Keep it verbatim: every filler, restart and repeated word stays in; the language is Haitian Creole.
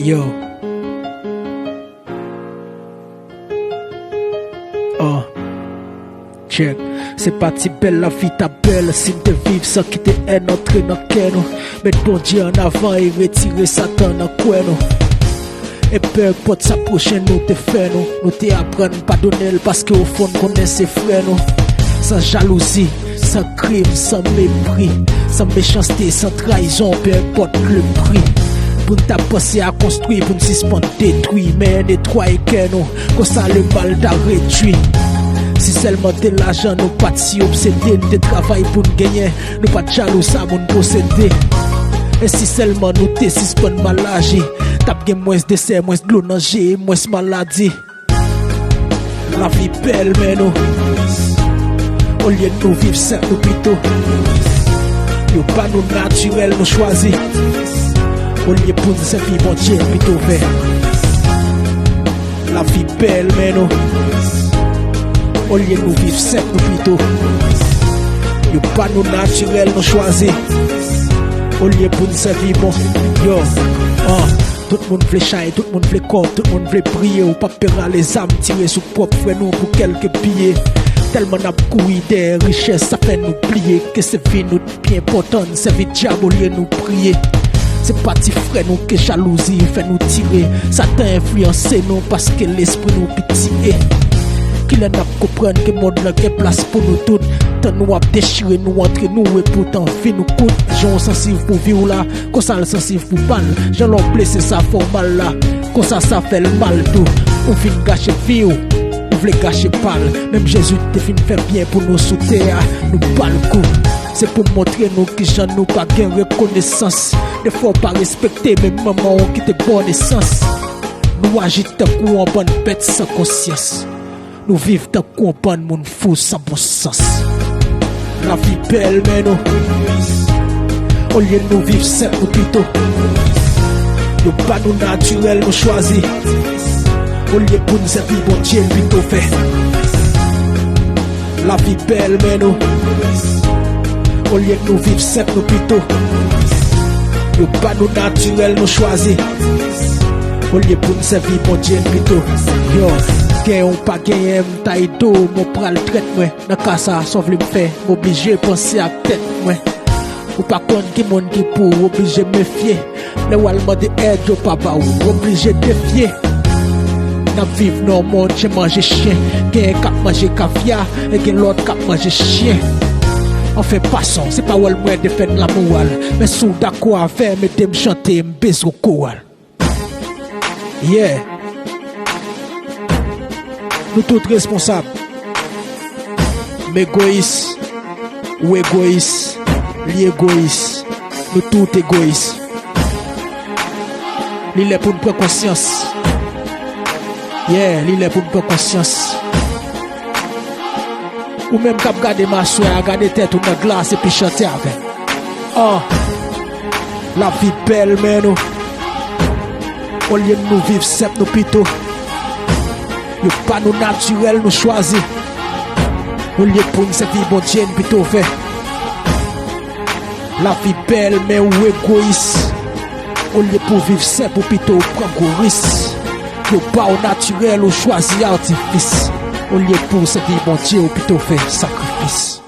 Yo. Ah. Check. Se pa ti bèl lavi ta bèl si n te viv san kite èn antre nan kè nou. Met Bondye an avan e retire Satan nan kwen nou. E pèpòt sa pwochen nou te fè nou, nou te aprann padone l paske ofon n konnen se frè nou. San jalouzi, san krim, san mepri, san mechanste, san trayizon, pèpòt le pri. Pou n ta panse a konstwi, pou n sispann detwi, men netwaye kè nou, konsa lemal ta redwi. Si sèlman te lajan nou pa t si obsede, n te travay pou n genyen, nou pa t jalou sa moun posede. E si sèlman nou te sispann mal aji, t ap gen mwens desè, mwens dlo nan je, mwens maladi. Lavi bèl, men nou, olye nou viv senp, nou pito, yo ba nou natirèl, nou chwazi. Olye pou n sèvi Bondye, pito fè. Lavi bèl, men nou, olye nou viv senp, nou pito, yo ba nou natirèl, nou chwazi. Olye pou n sèvi Bon, yo, ah. Tout moun vle chay, tout moun vle kòb, tout moun vle priye. Ou p ap pe rale zam, tire sou pwòp frè nou pou kèlke piye. Tèlman n ap kouri dèyè richès, sa fè nou bliye ke se vi nou t pi enpòtan, n sèvi dyab olye nou priye. Se pa ti frè nou ke jalouzi fè nou tire. Satan enfliyanse nou paske lespri nou pitiye. Kilè n ap konprann ke mond lan gen plas pou nou tout? Tan nou ap dechire nou antre nou, e poutan vi nou kout. Jan w sansiv pou vi w la, konsa l sansiv pou pa l. Jan lè w blese sa fè w mal la, konsa sa fè l mal tou. Ou fin gache vi w, ou vle gache pa l. Menm Jezi te fin fè byen pou nou sou tè a, nou ba l kou. Se pou montre nou kijan nou pa gen rekonesans. Defwa w pa respekte menm manman w ki te ba w nesans. Nou aji tankou yon bann bèt san konsyans. Nou viv tankou yon bann moun fou san bon sans. Lavi bèl, men nou, olye nou viv senp, nou pito, yo ba nou natirèl, nou chwazi. Olye pou n sèvi Bondye, pito fè. Lavi bèl, men nou, olye nou viv senp, nou pito, yo ba nou natirèl, nou chwazi. Olye pou n sèvi Bondye, n pito, yo, gen yon pa genyen, m ta ede w, mwen pral trèt mwen. Nan ka sa, sa w vle m fè? M oblije panse ak tèt mwen. Ou pa konn ki moun ki pou w, oblije mefye. Lè w al mande èd, yo pa ba w, oblije defye. N ap viv nan yon mond chen manje chen. Genyen k ap manje kavya, e gen lòt k ap manje chen. Anfen, pason, se pawòl mwen, defèt lamoral. Men si w dakò avè m, ede m chante, m bezwen koral. Yeah. Nou tout responsab. M egoyis, ou egoyis, li egoyis. Nou tout egoyis. Li lè pou n pran konsyans. Yeah, li lè pou n pran konsyans. Ou menm k ap gade m aswè a, gade tèt ou nan glas epi chante avè m. Ah, lavi bèl, men nou, olye nou viv senp, nou pito, yo ba nou natirèl, nou chwazi. Olye pou n sèvi Bondye, n pito fè. Lavi bèl, men ou egoyis. Olye pou w viv senp, ou pito w pran gwo ris. Yo ba w natirèl, ou chwazi atifis. Olye pou w sèvi Bondye, ou pito fè sakrifis.